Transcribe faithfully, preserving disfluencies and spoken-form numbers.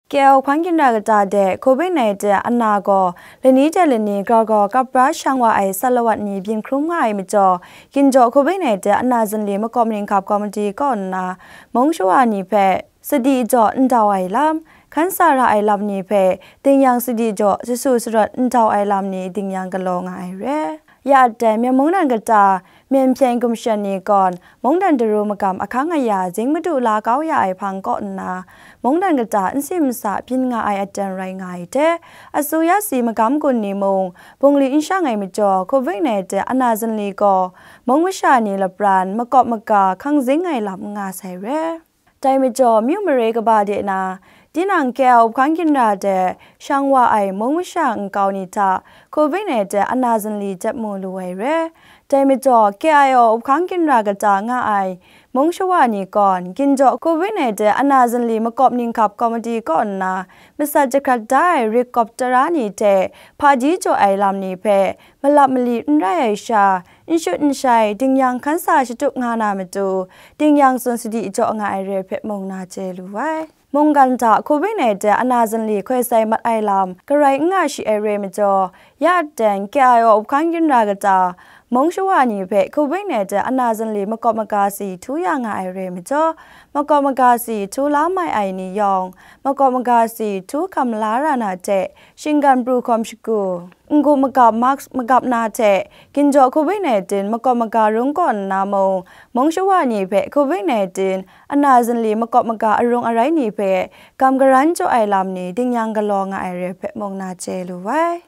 K I O hpang ginra kata de Covid nineteen ana gaw lani de lani grau grau kap bra shang wa ai salawat ni byin hkrum nga ai majaw, ginjaw Covid nineteen ana zinli makawp ninghkap komiti kaw nna mung shawa ni hpe sadi jaw ndau ai lam, hkan sa ra ai lam ni hpe dingyang sadi jaw sasu sarawt ndau ai lam ni dingyang galaw nga ai re. Ya aten myen mungdan kata myen hpyen gumshan ni gawn mungdan daru magam ahkang aya zing madu la kau ya ai hpang kaw nna, mungdan kata n si masa byin nga ai aten rai nga ai hte, asuya si magam gun ni mung bungli n shang ai majaw, Covid nineteen ana zinli gaw mung masha ni lapran makawp maga hkang zing ai lam n nga sai re. Dai majaw, myu mare kaba de na, tinang K I O hpang ginra de shang wa ai mung masha nkau ni hta Covid nineteen ana zinli jep mu lu ai re. Dai majaw, K I O hpang ginra kata nga ai mung shawa ni gawn, ginjaw Covid nineteen ana zinli makawp ninghkap komiti kaw nna masat jahkrat da ai rik kawp tara ni hte hpaji jaw ai lam ni hpe malap mali n rai ai sha, n shut n shai, dingyang hkan sa shatup nga na matu, dingyang tsun sadi jaw nga ai re hpe mung na chye lu ai. Mungkan hta Covid nineteen ana zinli hkoi sai mat ai lam garai n nga shi ai re majaw, ya aten K I O hpang ginra kata mung shawa ni hpe Covid nineteen ana zinli makawp maga si htu ya nga ai re majaw, makawp maga si htu la mai ai ni yawng, makawp maga si htu hkam la ra na hte shinggan pru hkawm shagu, n-gup magap mask magap na hte, ginjaw Covid nineteen makawp maga rung kaw nna mung, mung shawa ni hpe Covid nineteen ana zinli makawp maga arung arai ni hpe gam garan jaw ai lam ni dingyang galaw nga ai re hpe mung na chye lu ai.